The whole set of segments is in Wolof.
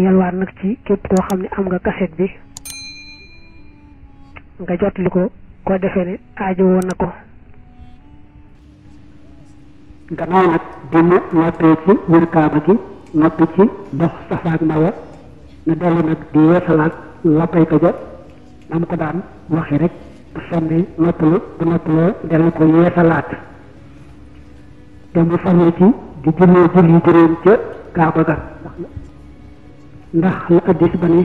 ngi yalwaan nag ci képp koo xam ne am nga kaset bi nga jotli ko defee ne aajo woon na ko. gannaaw nag bi mu noppee ci wër kaaba gi noppi ci dox Safa ak Marwa na dellu nag di yeesalaat labbayka ja nam ko daan waxi rek bu sonnee noppalu bu noppaloo dellu ko yeesalaat te mu farlu ci di julli juróom ca kaaba ga ndax la addis ba ne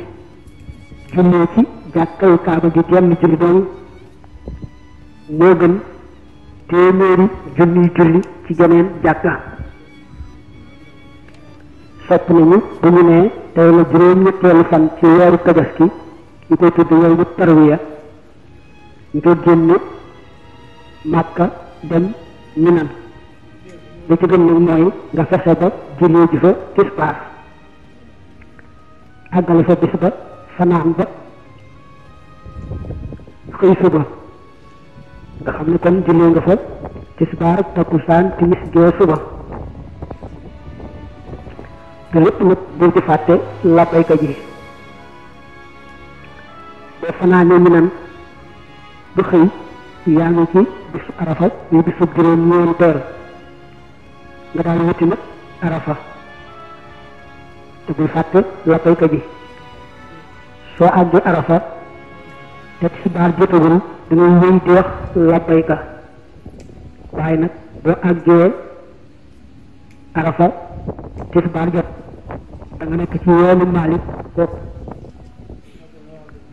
jullee ci jàkkay kaaba gi genn julli doon moo gën téeméeri junniy julli ci geneen jàkka. sopp nañu bu ñu nee tey la juróom-ñetteelu fan ci weeru tabaski ñu koy tudd yow bu tarwiya nga génn Màkka dem Minan li ci gën nag mooy nga fexe ba jullee ji fa tisbaar àggale fa bis ba fanaan ba xëy suba nga xam ne kon jullee nga fa tisbaar takkusaan timis gee suba te lépp nag bul ci fàtte labbayka ji boo fanaanee Minan bu xëy yaa ngi ci bisu Arafa yi bisu juróom-ñeenteel nga daal wuti nag Arafa te bul fàtte labbayka ji soo àggee Arafa te tisbaar jotagul da ngay wéy di wax labbayka waaye nag boo àggee Arafa tisbaar jot da nga nekk ci yoonu Maalik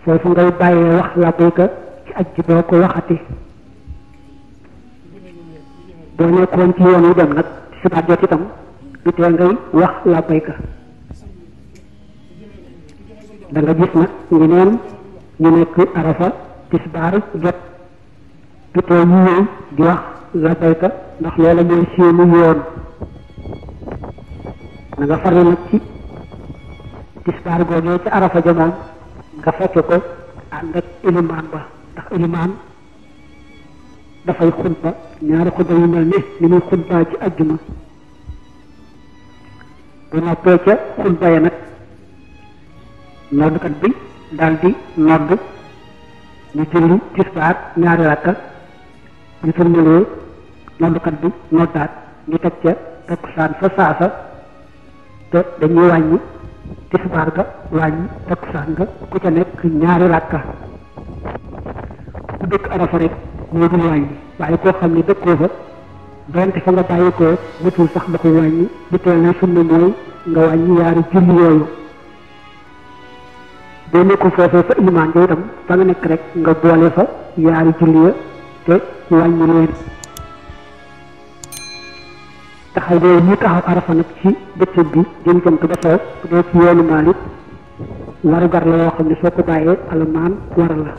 foofu ngay bàyyee wax labbayka ci aj ji doo ko waxati boo nekkoon ci yoon wi dem nag tisbaar jot itam du tee ngay wax labbayka da nga gis nag ñeneen ñu nekk Arafa tisbaar jot du tee ñu ñëw di wax labbayka ndax loola mooy seenu yoon na nga farlu nag ci tisbaar googee ci Arafa ja moom nga fekke ko ànd ak ilimaan ba ndax ilimaan dafay xutba ñaari xutba yu mel ne ni muy xutbaa ci ajjuma bu noppee ca xutba ya nag noddkat bi daal di nodd ñu julli tisbaar ñaari rakka ñu sëlmalee noddkat bi noddaat ñu teg ca takkusaan fa saasa te dañuy wàññi tisbaar ga wàññi takkusaan ga ku ca nekk ñaari rakka ku dëkk Arafa rek moo dul wàññi waaye koo xam ne dëkkoo fa donte fa nga bàyyi ko mutul sax da ko wàññi bu teel na sunna mooy nga wàññi yaari julli yooyu boo nekkul foofee fa ilimaan ja itam fa nga nekk rek nga boole fa yaari julli ya te wàññi leen taxaw boobu ñu taxaw Arafa nag ci bëccëg bi jëm jant ba soo bu dee ci yoonu Maalik waru gar la yoo xam ne soo ko bàyyee alamaan waral la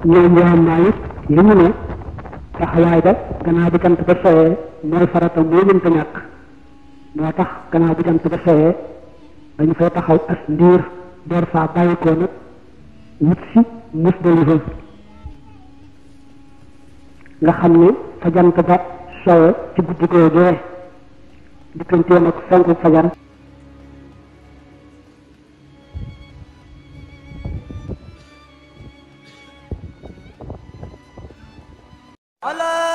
ñoom yoonu Maalik li mu ne taxawaay ba gannaaw bu jant ba sooyee mooy farata moo mënta ñàkk moo tax gannaaw bu jant ba sooyee dañu fay taxaw as ndiir door faa bàyyi ko nag wut si Musdalifa nga xam ne fa jant ba sowe ci guddi googee digganteem ak fenku fajar ala